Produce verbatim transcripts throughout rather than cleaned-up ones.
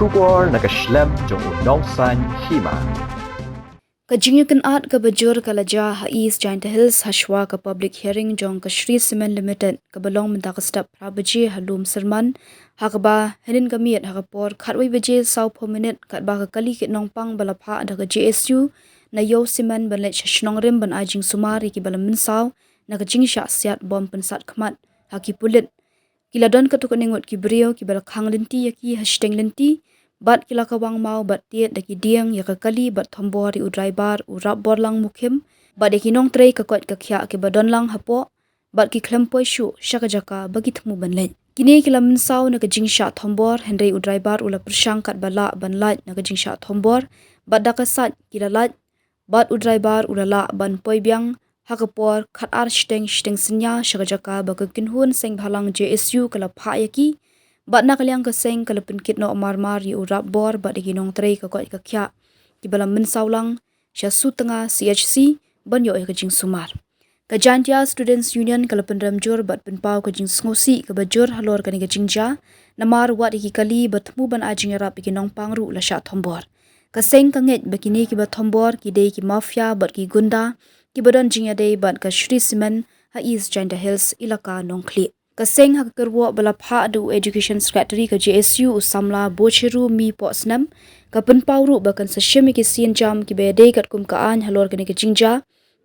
Khubor na ka shlem jong u nongsan hima. Ka jingïakynad kaba jur ka la jia ha East Jaintia Hills hashwa ka public hearing jong ka Shree Cement Limited kaba long mynta ka step phra baje ha Lum Syrman, ha kaba hynnin ka miet ha ka por khatwei baje sawphew minit katba ka kali kit nongpang ba la phah da ka J S U na Ïew Cement ban leit sha shnong Rim ban ai jingsumar ïa kiba la mynsaw na ka jingshah siat bom pynsat khmat ha ki pulit. Ki la don katto katne ngut ki briew kiba la khang lynti ïa ki ha shiteng lynti, bad ki la kawang maw bad tied da ki dieng ïa ka kali bad thombor ïa u driver u Rapborlang Mukhim bad ïa ki nongtrei ka koit ka khiah kiba don lang hapoh, bad ki khlem poi shuh sha ka jaka ba ki thmu ban leit. Kine ki la mynsaw na ka jingshah thombor, hynrei u driver u la pyrshang katba lah ban lait na ka jingshah thombor, bad da ka sait ki la lait, bad u driver u la lah ban poi biang ha ka por khatar shiteng, shiteng synñia sha ka jaka ba ka kynhun seng bhalang J S U ka la phah ïa ki, bad na ka liang ka seng ka la pynkit noh marmar ïa u Rapbor bad ïa ki nongtrei ka koit ka khiah kiba la mynsaw lang sha Sutnga C H C ban ïoh ïa ka jingsumar. Ka Jaintia Students Union ka la pynrem jur bad pynpaw ka jingsngewsih kaba jur halor kane ka jingjia, namar wat ïa ki kali ba thmu ban ai jingïarap ïa ki nongpang ruh la shah thombor. Ka seng ka ngeit ba kine kiba thombor ki dei ki mafia bad ki gunda kiba don jingïadei bad ka Shree Cement ha East Jaintia Hills, ilaka Nongkhlieh. Ka seng ha ka kyrwoh ba la phah da u Education Secretary ka J S U u samla Bocheru Mihpohsnem, ka pynpaw ruh ba kan sa shim ïa ki sienjam kiba ïadei katkum ka aiñ halor kane ka jingjia,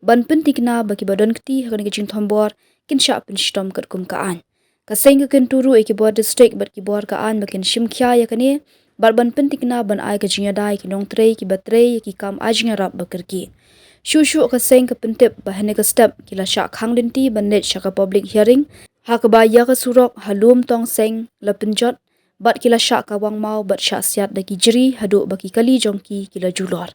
ban pyntikna ba kiba don kti ha kane ka jingthombor kin shah pynshitom katkum ka aiñ. Ka seng ka kyntu ruh ïa ki bor district bad ki bor ka aiñ ba kin shim khia ïa kane, bad ban pyntikna ban ai ka jingïada ïa ki nongtrei kiba trei ïa ki kam ai jingïarap ba kyrkieh. Shuh shuh ka seng ka pyntip ba hynne ka step ki la shah khang lynti ban leit sha ka public hearing, ha kaba ïa ka surok ha Lum Tongseng la pynjot, bad ki la shah kawang maw bad shah siat da ki jri haduh ba ki kali jong ki ki la julor.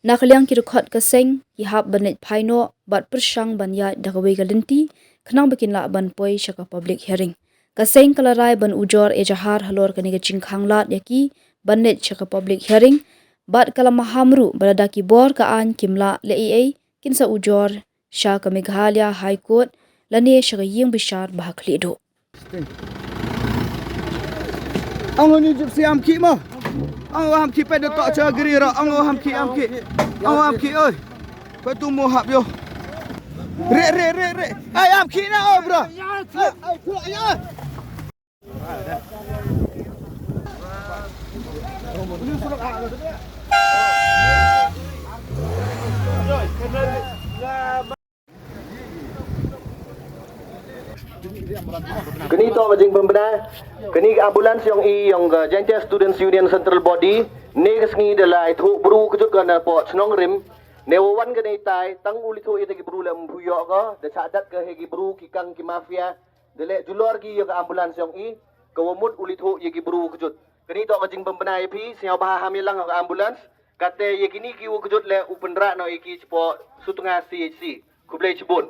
Na ka liang ki dkhot ka seng ki hap ban leit phai noh bad pyrshang ban ïaid da kawei ka lynti khnang ba kin lah ban poi sha ka public hearing. Ka seng ka la rai ban ujor ejahar halor kane ka jingkhang lad ïa ki ban leit sha ka public hearing, bad ka la maham ruh ba lada ki bor ka aiñ kim lah leh ei ei, kin sa ujor sha ka Meghalaya High Court lane sha ka ïing bishar ba ha khlieh duh. Ong ni jip siam ki mo. Ong ham ki pe de to cha gri ro. Ong ham ki, am ki. Ong ham ki oi. Pe tu mo hap yo. Re, re, re, re. Ai, am ki na o, bro. Ai, ai, ai. Kane to ka jingpynbna. Kane ka ambulance yong i yong ka Jaintia Students Union Central Body. Ne ka sngi da la ithuh bru kjut ka na po chnong rim. Ne wa wan kane tai tang u lithuh ita ki bru la mbuyo ka da cha dat ka he ki bru ki kang ki mafia. Da le julor ki yong ka ambulance yong i ka wa mut u lithuh ïa ki bru kjut. Kane to ka jingpynbna ïa phi, sñiaw bha ha mi lang ka ambulance. Kate ïa kini ki wa kjut le u pynrah noh ïa ki chapo Sutnga C H C. Khublei chibun.